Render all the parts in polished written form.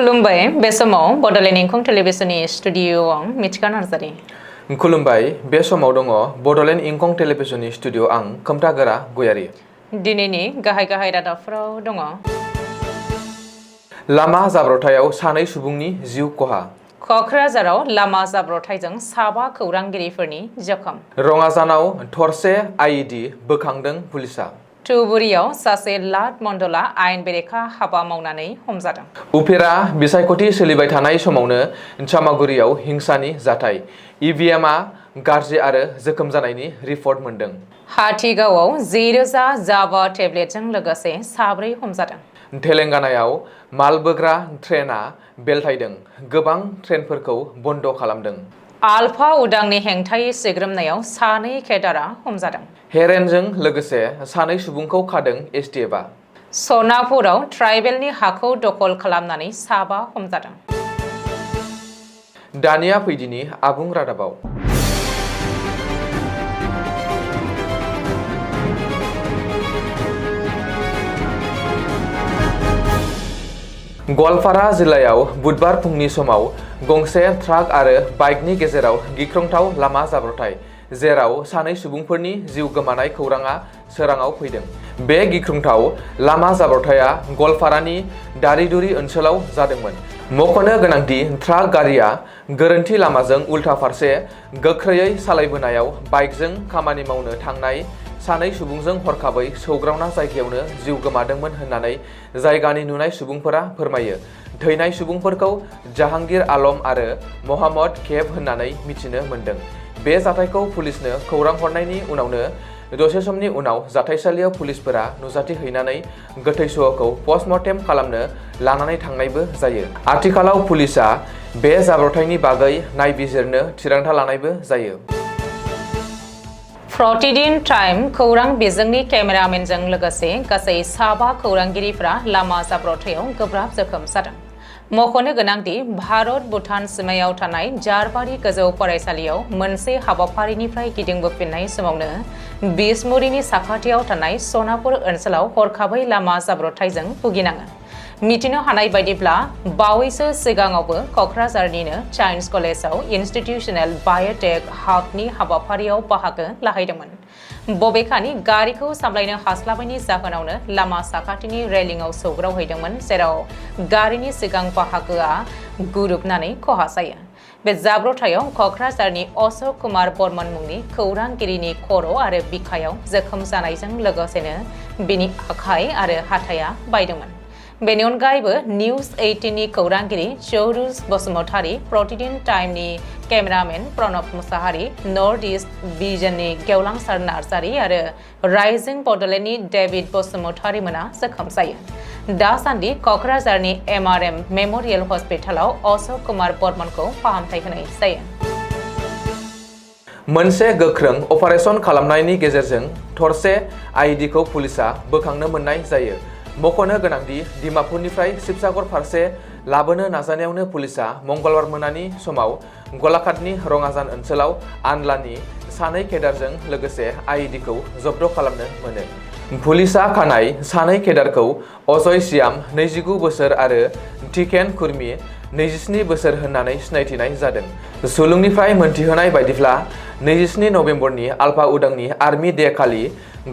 खुलुमबाय बे समाव बडलेण्ड इंखं टेलिभिजननि स्टुडिय'आव मिथिखा नार्जारि। खुलुमबाय बे समाव दङ बडलेण्ड इंखं टेलिभिजननि स्टुडिय' आं खोमथागोरा गयारि। दिनैनि गाहाय रादाबफोराव दङ। लामा जाब्रबथायाव सानै सुबुंनि जिउ खहा। क'क्राझाराव लामा जाब्रबथायजों साबा खौरांगिरिफोरनि जखम। रङाजानाव थरसे आईडी बोखांदों पुलिसा। धुबुरीयाव सासे लाट मण्डला आयेन बेरेखा हाबा मावनानै हमजादों। उफेरा बिसायख'थि सोलिबाय थानाय समावनो चामागुरियाव हिंसानि जाथाय। ईवीएमआ गाज्रि आरो जोखोम जानायनि रिपर्ट मोनदों। हाथिगावआव 10,000 जावा टेब्लेटजों लोगोसे साब्रै हमजादों। तेलेंगानायाव मालबोग्रा ट्रेनआ बेलथायदों। गोबां ट्रेनफोरखौ बन्द खालामदों। आलफा उदांनि हेंथायै सिग्रोमनायाव सानै केडारआ हमजादों। हेरेनजों लोगोसे सानै सुबुंखौ खादों एसटिएफआ। सनापुराव ट्राइबेलनि हाखौ दखल खालामनानै साबा हमजादों। दानिया फैदिनि आबुं रादाबाव। गवालपारा जिल्लायाव बुधबार फुंनि समाव गंसे ट्राक आरो बाइकनि गेजेराव गिख्रंथाव लामा जाब्रबथाय, जेराव सानै सुबुंफोरनि जिउ गोमानाय खौराङा सोराङाव फैदों। बे गिख्रंथाव लामा जाब्रबथाया गवालपारानि दारिदुरि ओनसोलाव जादोंमोन। मख'नो गोनांदि ट्राक गारिया गोरोन्थि लामाजों उल्था फारसे गोख्रैयै सालायबोनायाव बाइकजों खामानि मावनो थांनाय सानै सुबुंजों हरखाबै सौग्रावना जायगायावनो जिउ गोमादोंमोन होननानै जायगानि नुनाय सुबुंफोरा फोरमायो। थैनाय सुबुंफोरखौ जाहांगीर आलम आरो मोहम्मद केब होननानै मिथिनो मोन्दों। बे जाथायखौ पुलिसनो खौरां हरनायनि उनावनो दसे समनि उनाव जाथायसालियाव पुलिसफोरा नुजाथि हैनानै गोथै सह'खौ पस्टमर्टेम खालामनो लानानै थांनायबो जायो। आथिखालाव पुलिसआ बे जाब्रबथायनि बागै नायबिजिरनो थिरांथा लानायबो जायो। प्रतिदिन टाइम खौरां बिजोंनि केमेरामेनजों लोगोसे गासै साबा खौरांगिरिफ्रा लामा जाब्रबथायाव गोब्राब जोखोम जादों। मख'नो गोनांदि भारत भुटान सिमायाव थानाय जारबारि गोजौ फरायसालियाव मोनसे हाबाफारिनिफ्राय गिदिंबोफिननाय समावनो बिसमुरिनि साखाथियाव थानाय सनापुर ओनसोलाव हरखाबै लामा जाब्रबथायजों भुगिनाङो। मिथिनो हानाय बायदिब्ला बावैसो सिगाङावबो क'क्राझारनिनो साइन्स कलेजाव इन्स्टिटिउसनेल बाय'टेक हाबनि हाबाफारियाव बाहागो लाहैदोंमोन। बबेखानि गारिखौ सामलायनो हास्लाबैनि जाहोनावनो लामा साखाथिनि रेलिंआव सौग्रावहैदोंमोन, जेराव गारिनि सिगां बाहागोआ गुरुबनानै खहा जायो। बे जाब्रबथायाव क'क्राझारनि अशोक कुमार बर्मन मुंनि खौरांगिरिनि खर' आरो बिखायाव जोखोम जानायजों लोगोसेनो बिनि आखाइ आरो हाथाइया बायदोंमोन। बेनि अनगायैबो निउज 18 नि खौरांगिरि चौरुज बसुमतारी, प्रतिदिन टाइमनि cameraman Pranab Musahary, north east भिजननि गेवलांसार नार्जारि आरो राइजिं बडलेण्डनि डेभिड बसुमतारी मोना जोखोम जायो। दासान्दि क'क्राझारनि MRM मेम'रियेल हस्पिटालाव अशोक कुमार बर्मनखौ फाहामथाय होनाय जायो। मोनसे गोख्रों अपारेशन खालामनायनि गेजेरजों थरसे आईडीखौ पुलिसआ बोखांनो मोननाय जायो। मख'नो गोनांदि डिमापुरनिफ्राय शिबसागर फारसे लाबोनो नाजानायावनो पुलिसआ मंगलबार मोनानि समाव गलाघाटनि रङाजान ओनसोलाव आनलानि सानै केडारजों लोगोसे आईडीखौ जब्द खालामनो मोनो। पुलिसआ खानाय सानै केडारखौ अजय सियाम 29 बोसोर आरो टिकेन खुर्मी 27 बोसोर होननानै सिनायथिनाय जादों। सुलुंनिफ्राय मोनथिहोनाय बायदिब्ला 27 नभेम्बरनि आलफा उदांनि आर्मि डे खालि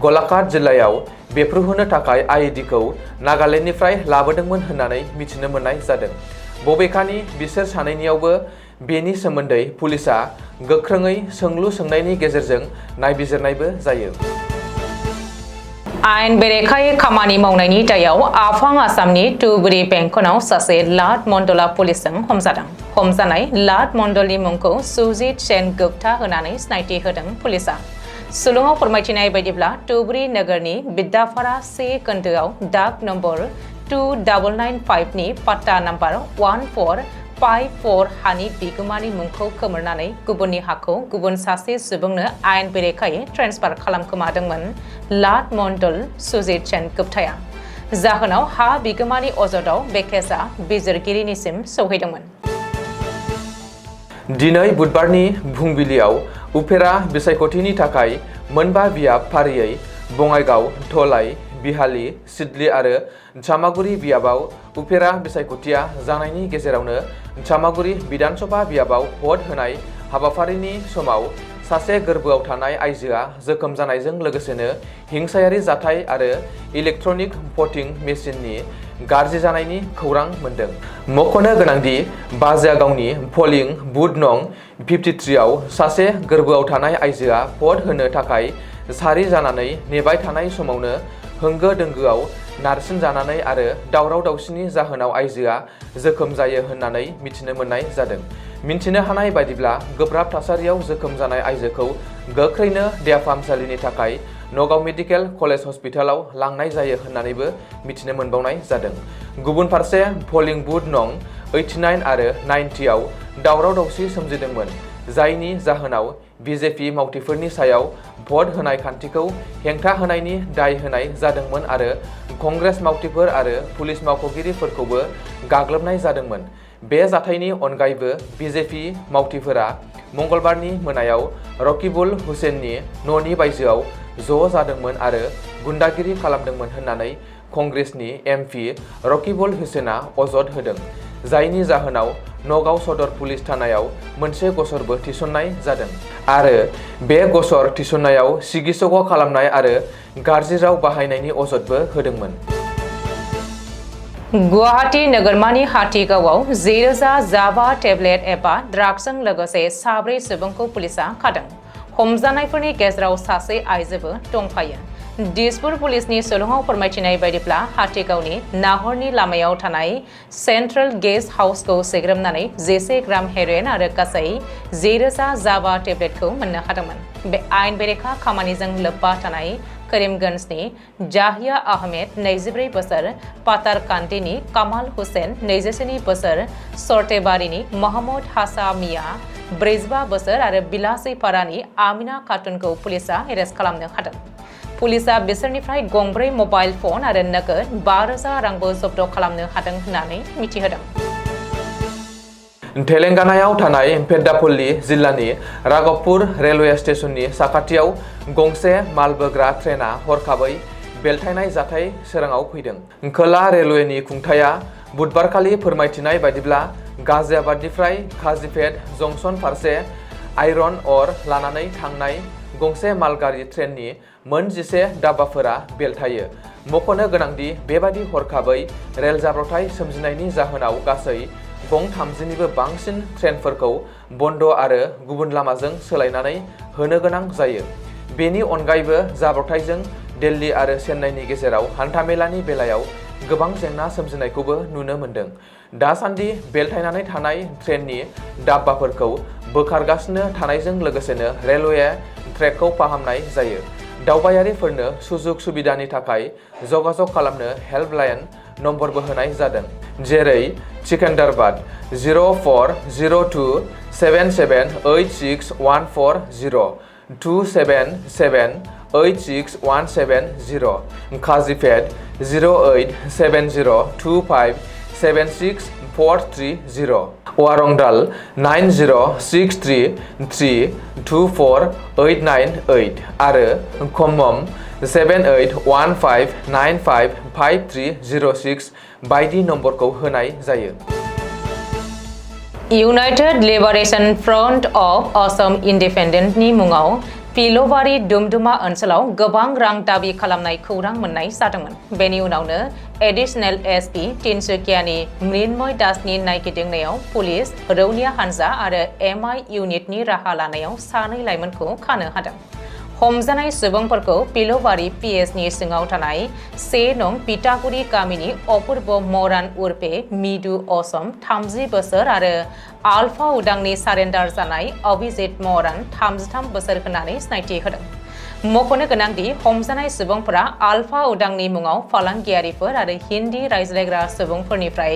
गलाघाट जिल्लायाव बेफ्रुहोनो थाखाय आईडीखौ नागालेण्डनिफ्राय लाबोदोंमोन होननानै मिथिनो मोननाय जादों। बबेखानि बिसोर सानैनियावबो बेनि सोमोन्दै पुलिसआ गोख्रोङै सोंलु सोंनायनि गेजेरजों नायबिजिरनायबो जायो। आयेन बेरेखायै खामानि मावनायनि दायाव आफां आसामनि धुबुरी बेंखनाव सासे लाट मण्डला पुलिसजों हमजादों। हमजानाय लाट मण्डलनि मुंखौ सुजित सेन गुप्ता होनानै सिनायथि होदों पुलिसआ। सुलुङाव फोरमायथिनाय बायदिब्ला धुबुरी नोगोरनि बिद्दाफारा 1 खोन्दोआव दाग नम्बर 2995 नि पाट्टा नाम्बार 1454 हानि बिगोमानि मुंखौ खोमोरनानै गुबुननि हाखौ गुबुन सासे सुबुंनो आयेन बेरेखायै ट्रेन्सफार खालामखोमादोंमोन लाट मण्डल सुजित सेन गुप्ताया। जाहोनाव हा बिगोमानि अजदआव बे केसआ बिजिरगिरिनिसिम सौहैदोंमोन। दिनै बुधबारनि फुंबिलियाव उफेरा बिसायख'थिनि थाखाय मोनबा बियाब फारियै बङाइगाव, धलाई, बिहाली, सिडली आरो चामागुरि बियाबाव उफेरा बिसायख'थिया जानायनि गेजेरावनो चामागुरि बिधानसभा बियाबाव भट होनाय हाबाफारिनि समाव सासे गोर्बोआव थानाय आइजोआ जोखोम जानायजों लोगोसेनो हिंसायारि जाथाय आरो इलेक्ट्रनिक भटिं मेसिननि गाज्रि जानायनि खौरां मोन्दों। मख'नो गोनांदि बाजैआ गावनि पलिं बुथ नं 53 आव सासे गोर्बोआव थानाय आइजोआ भट होनो थाखाय सारि जानानै नेबाय थानाय समावनो होंगो दोंगोआव नारसिनजानानै आरो दावराव दावसिनि जाहोनाव आइजोआ जोखोम जायो होननानै मिथिनो मोननाय जादों। मिन्थिनो हानाय बायदिब्ला गोब्राब थासारियाव जोखोम जानाय आइजोखौ गोख्रैनो देहा फाहामसालिनि थाखाय नगाव मेडिकेल कलेज हस्पिटालाव लांनाय जायो होननानैबो मिथिनो मोनबावनाय जादों। गुबुन फारसे पलिं बुथ नं 89 आरो 90 आव दावराव दावसि सोमजिदोंमोन, जायनि जाहोनाव बिजेपि मावथिफोरनि सायाव भट होनाय खान्थिखौ हेंथा होनायनि दाय होनाय जादोंमोन आरो कंग्रेस मावथिफोर आरो पुलिस मावख'गिरिफोरखौबो गाग्लोबनाय जादोंमोन। बे जाथायनि अनगायैबो बिजेपि मावथिफोरा मंगलबारनि मोनायाव रकिबुल हुसेननि न'नि बायजोआव ज' जादोंमोन आरो गुन्डागिरि खालामदोंमोन होननानै कंग्रेसनि एमपि रकिबुल हुसेना अजद होदों, जायनि जाहोनाव नगाव सदर पुलिस थानायाव मोनसे गसरबो थिसननाय जादों आरो बे गसर थिसननायाव सिगिसग' खालामनाय आरो गाज्रि राव बाहायनायनि अजदबो होदोंमोन। गुवाहाटी नोगोरमानि हाथिगावआव 10,000 जावा टेब्लेट एबा ड्राग्सजों लोगोसे 4 सुबुंखौ पुलिसा खादों। हमजानायफोरनि गेजेराव सासे आइजोबो दंफायो। दिसपुर पुलिसनि सुलुङाव फोरमायथिनाय बायदिब्ला हाथिगावनि नाहरनि लामायाव थानाय सेन्ट्रेल गेस्ट हाउसखौ सेग्रोमनानै 10 ग्राम हेर'इन आरो गासै 10,000 जावा टेब्लेटखौ मोननो हादोंमोन। बे आयेन बेरेखा खामानिजों लोब्बा थानाय करीमगंजनि जाहिया आहमेद 24 बोसोर, पातारकान्दिनि कामाल हुसेन 21 बोसोर, सरतेबारिनि महम्मद हासामिया 45 बोसोर आरो बिलासीपारानि आमिना खातुनखौ पुलिसा एरेस्ट खालामनो हादों। पुलिसा बिसोरनिफ्राय गंब्रै मबाइल फन आरो नोगोद 5,000 रांबो जब्द खालामनो हादों होननानै मिथिहोदों। तेलेंगानायाव थानाय पेड्डापल्ली जिल्लानि राघवपुर रेलवे स्टेशननि साखाथियाव गंसे मालबोग्रा ट्रेना हरखाबै बेलथायनाय जाथाय सोराङाव फैदों। खोला रेलवेनि खुंथाया बुधबारखालि फोरमायथिनाय बायदिब्ला गाजियाबादनिफ्राय काजीपेट जंक्शन फारसे आयरन अर लानानै थांनाय गंसे मालगारि ट्रेननि मोन 11 डाब्बाफोरा बेलथायो। मख'नो गोनांदि बेबादि हरखाबै रेल जाब्रबथाय सोमजिनायनि जाहोनाव गासै गं 30निबो बांसिन ट्रेनफोरखौ बन्द आरो गुबुन लामाजों सोलायनानै होनो गोनां जायो। बेनि अनगायैबो जाब्रबथायजों दिल्ली आरो चेन्नाईनि गेजेराव हान्थामेलानि बेलायाव गोबां जेंना सोमजिनायखौबो नुनो मोन्दों। दासान्दि बेलथायनानै थानाय ट्रेननि डाब्बाफोरखौ बोखारगासिनो थानायजों लोगोसेनो रेलवे ट्रेकखौ फाहामनाय जायो। दावबायारिफोरनो सुजुग सुबिदानि थाखाय जगाजग खालामनो हेल्पलाइन नम्बरबो होनाय जादों, जेरै सिकंदराबाद 0402778614 2778617 काजीपेट 0870257643 वारंडाल 9063324898 आरो खम्मम 7815955306 बायदि नम्बरखौ होनाय जायो। United liberation front of Assam इन्डिपेन्डेन्टनि मुङाव पिलवारी दुमदुमा ओनसोलाव गोबां रां दाबि खालामनाय खौरां मोननाय जादोंमोन। बेनि उनावनो एडिशनेल एसपि तिनसुकियानि मृन्मय दासनि नायगिदिंनायाव पुलिस, रौनिया हान्जा आरो एमआइ इउनिटनि राहा लानायाव 2 लाइमोनखौ खानो हादों। हमजानाय सुबुंफोरखौ पिलवारी पिएसनि सिङाव थानाय 1 नं पिटागुरि गामिनि अपूर्व मरान उर्फे मिदु असम 30 बोसोर आरो आल्फा उदांनि सारेन्डार जानाय अभिजित मरान 33 बोसोर होननानै सिनायथि होदों। मख'नो गोनांदि हमजानाय सुबुंफोरा आल्फा उदांनि मुङाव फालांगियारिफोर आरो हिन्दी रायज्लायग्रा सुबुंफोरनिफ्राय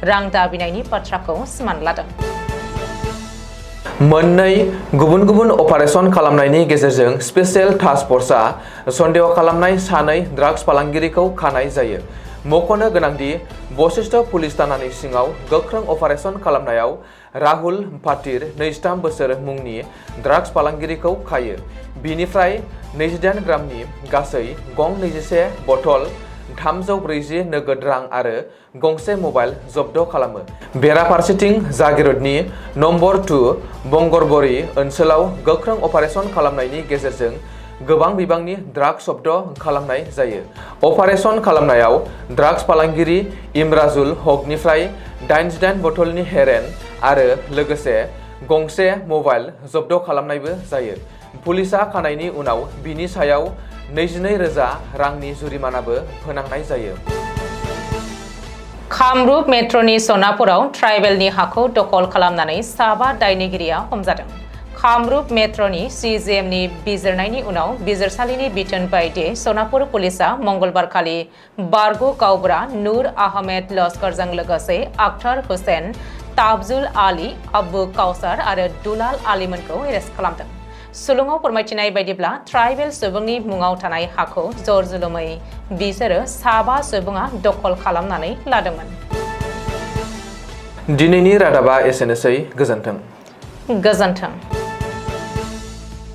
रां दाबिनायनि बाथ्राखौ सिमान लादों। मोननै गुबुन गुबुन अपारेशन खालामनायनि गेजेरजों स्पेशल टास्क फर्सआ सन्देह खालामनाय 2 ड्राग्स फालांगिरिखौ खानाय जायो। मख'नो गोनांदि बशिष्ठ पुलिस थानानि सिङाव गोख्रों अपारेशन खालामनायाव राहुल पाटिर 23 बोसोर मुंनि ड्राग्स फालांगिरिखौ खायो। बिनिफ्राय 28 ग्रामनि गासै गं 21 बथल 340 नोगोद रां आरो गंसे मबाइल जब्द खालामो। बेराफारसेथिं जागिरदनि नम्बर 2 बंगरबरी ओनसोलाव गोख्रों अपारेशन खालामनायनि गेजेरजों गोबां बिबांनि ड्राग्स जब्द खालामनाय जायो। अपारेशन खालामनायाव ड्राग्स फालांगिरि इमराजुल हकनिफ्राय 88 बथलनि हेरेन आरो लोगोसे गंसे मबाइल जब्द खालामनायबो जायो। पुलिसा खानायनि उनाव बिनि सायाव 22,000 रांनि जुरिमानाबो फोनांनाय जायो। कामरुप मेट्र'नि सनापुराव ट्राइबेलनि हाखौ दखल खालामनानै 7 दायनिगिरिया हमजादों। कामरुप मेट्र'नि CGMनि बिजिरनायनि उनाव बिजिरसालिनि बिथोन बायदियै सनापुर पुलिसा मंगलबारखालि बारग' गावबुरा नुर आहमेद लस्करजों लोगोसे आख्तार हुसैन, ताबजुल आली, अब्बु काउसार आरो दुलाल आलीमोनखौ एरेस्ट खालामदों। सुलुङाव फोरमायथिनाय बायदिब्ला ट्राइबेल सुबुंनि मुङाव थानाय हाखौ जर जुलुमै बिसोरो 7 सुबुङा दखल खालामनानै लादोंमोन। दिनैनि रादाबा एसेनोसै। गोजोन्थों। गोजोन्थों।